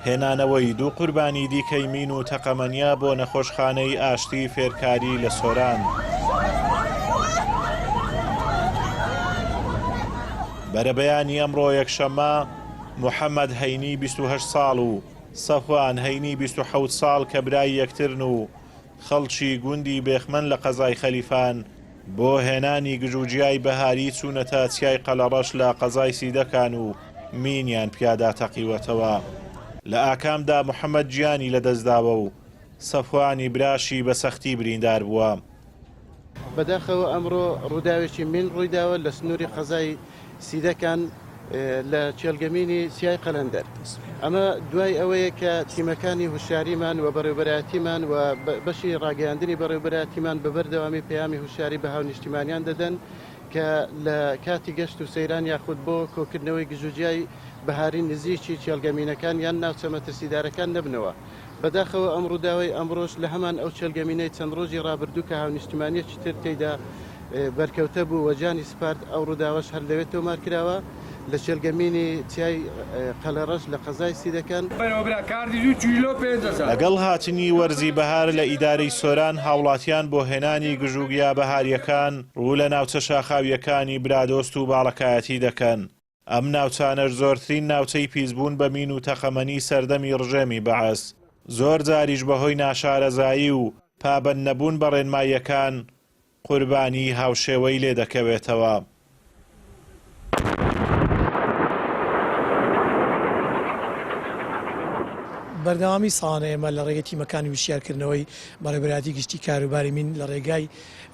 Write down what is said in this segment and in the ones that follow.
هێنانەوەی دوو قوربانی دیکەی مین و تەقەمەنییە بۆ نەخۆشخانەی ئاشتی فێرکاری لە سۆران. بەرەبەیانی ئەمڕۆ یەکشەممە، محەمەد هەینی 28 ساڵ و سەفوان هەینی 27 ساڵ کە برای یەکترن و خەڵکی گوندی بێخمەن لە قەزای خەلیفان بۆ هێنانی گژوگیای بەهاری چوونەتە چیای قەلەڕەش لە قەزای سیدەکان و مینیان پیادا تەقیوەتەوە. لە ئاکامدا محەمەد گیانی لەدەستداوە و سەفوانی براشی بە سەختی بریندار بووە. بەداخەوە ئەمڕۆ ڕووداوێکی مین ڕوویداوە لە سنووری قەزای سیدەکان لە کێڵگەمینی چیای قەلەندەر. ئەمە دوای ئەوەیە کە تیمەکانی هوشیاریمان و بەڕێوبەرایەتیمان و بەشی ڕاگەیاندنی بەڕێوبەرایەتیمان بە بەردەوامی پەیامی هوشیاری بە هاونیشتیمانیان دەدەن کە لە کاتی گەشت و سەیران یاخود بۆ کۆکردنەوەی گژوگیای بەهاری نزیکی کێڵگەمینەکان یان ناوچە مەترسیدارەکان نەبنەوە. بەداخەوە ئەم ڕووداوەی ئەمڕۆش لە هەمان ئەو چێلگەمینەی چەند ڕۆژی ڕابردوو کە هاونیشتیمانییەکی تر تێیدا بەرکەوتە بوو و گیانی سپارد، ئەو ڕووداوەش هەر لەوێ تۆمار کراوە لە چێلگەمینی چیای قەلەڕەش لە قەزای سیدەکان. لەگەڵ هاتنی وەرزی بەهار لە ئیدارەی سۆران هاوڵاتیان بۆ هێنانی گژوگیا بەهارییەکان ڕوو لە ناوچە شاخاوییەکانی برادۆست و باڵەکایەتی دەکەن، ئەم ناوچانەش زۆرترین ناوچەی پیسبوون بە مین و تەقەمەنی سەردەمی ڕژێمی بەعس، زۆر جاریش بەهۆی ناشارەزایی و پابەندنەبوون بە ڕێنماییەکان قوربانیی هاوشێوەی لێ دەکەوێتەوە. بەردەوامی ساڵانە ئێمە لە ڕێگەی تیمەکانی وشیارکردنەوەی بەڕێوەبەرایەتی گشتی کاروباری مین لە ڕێگای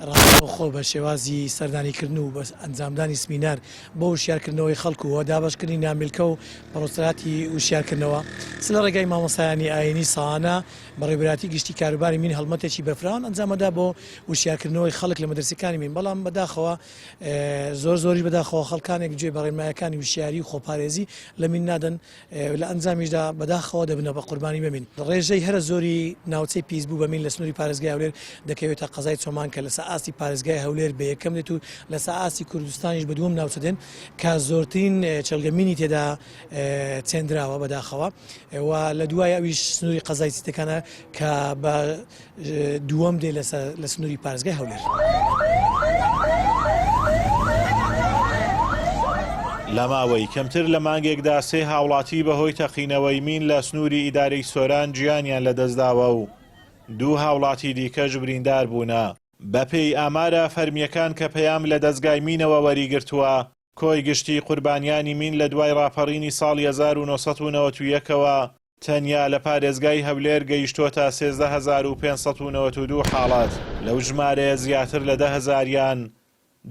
ڕاستەوخۆ بە شێوازی سەردانیکردن و بە ئەنجامدانی سمینار بۆ وشیارکردنەوەی خەڵک و دابەشکردنی نامیلکە و پۆستەراتی وشیارکردنەوە چ لە ڕێگای مامۆستایانی ئایینی ساڵانە بەڕێوەبەرایەتی گشتی کاروباری مین هەڵمەتێکی بەرفراوان ئەنجامەدا بۆ وشیارکردنەوەی خەڵک لە مەدرسەکانی مین بەڵام بەداخەوە زۆر زۆریش بەداخەوە خەڵکانێک گوێ بە ڕێنمایەکانی وشیاری و خۆپارێزی لە مین نادەن لە ئەنجامیشدا بەداخەوە دەبنە بە قوربانی بە مین. ڕێژەی هەرە زۆری ناوچەی پیسبوو بە مین لە سنووری پارێزگای هەولێر دەکەوێتە قەزای چۆمان کە لەسەر ئاستی پارێزگای هەولێر بە یەکەم دێت و لەسەر ئاستی کوردستانیش بە دووەم ناوچە دێن کە زۆرترین چێلگە مینی تێدا چێندراوە بەداخەوە و لە دوای ئەویش سنووری قەزای سیتەکانە کە بە دووەم دێ لە سنووری پارێزگای هەولێر. لە ماوەی کەمتر لە مانگێکدا سێ هاوڵاتی بەهۆی تەقینەوەی مین لە سنووری ئیدارەی سۆران گیانیان لەدەستداوە و دوو هاوڵاتی دیکەش بریندار بوونە. بەپێی ئامارە فەرمییەکان کە پەیام لە دەزگای مینەوە وەریگرتووە، کۆی گشتی قوربانیانی مین لە دوای ڕاپەڕینی ساڵی 1991 ەوە تەنیا لە پارێزگای هەولێر گەیشتۆتە 13592 حاڵەت، لەو ژمارەیە زیاتر لە دە هەزاریان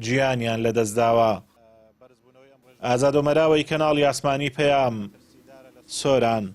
گیانیان لەدەستداوە. ئازاد ئۆمەراوەی کەناڵی ئاسمانی پەیام، سۆران.